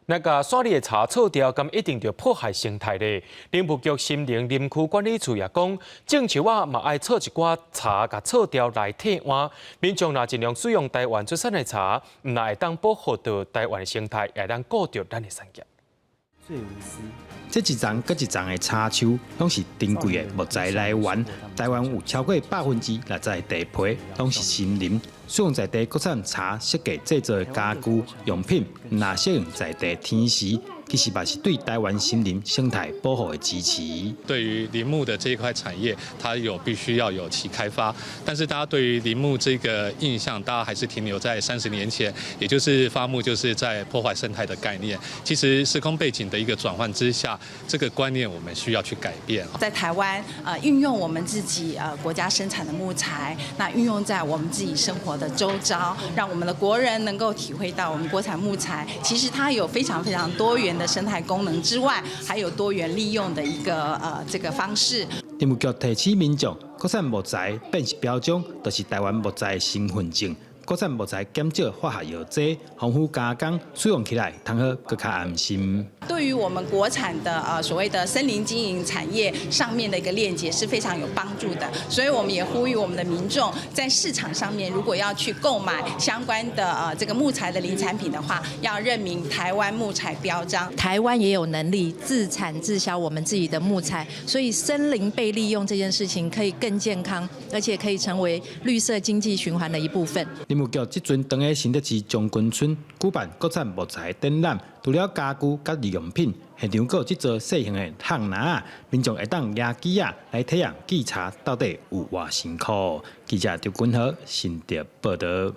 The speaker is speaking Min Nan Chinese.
若共山裡的柴銼掉，敢一定著破壞生態咧？林務局森林林區管理處也講，種樹仔嘛愛銼一寡柴共銼掉來替換。民眾若盡量使用台灣出產的柴，毋但會當保護著台灣的生態，也會當顧著咱的產業。最無私。這一叢閣一叢的柴樹，攏是珍貴的木材來源。台灣有超過60%的地皮，攏是森林。使用在地國產柴設計製造的家具用品，若適應在地天時，其實嘛是對台灣森林生態保護的支持。對於林木的這一塊產業，它有必須要有其開發，但是大家對於林木這個印象，大家還是停留在30年前，也就是伐木就是在破壞生態的概念。其實時空背景的一個轉換之下，這個觀念我們需要去改變。在台灣，運用我們自己國家生產的木材，那運用在我們自己生活的周遭，讓我們的國人能夠體會到我們國產木材，其實它有非常非常多元的生態功能之外，還有多元利用的一個這個方式。林務局提醒民眾，國產木材辨識標章，就是台灣木材的身份證。國產木材減少化學藥劑，豐富加工，使用起來通好閣較安心。對於我們國產的所謂的森林經營產業上面的一個鏈接是非常有幫助的，所以我們也呼籲我們的民眾在市場上面如果要去購買相關的這個木材的林產品的話，要認明台灣木材標章。台灣也有能力自產自銷我們自己的木材，所以森林被利用這件事情可以更健康，而且可以成為綠色經濟循環的一部分。林務局這陣佇咧新竹市將軍村舉辦國產木材展覽，除了家具佮日用品，現場閣有製作細型的烘籃仔，民眾會當拿機仔來體驗製柴到底有偌辛苦。記者張君豪新竹報導。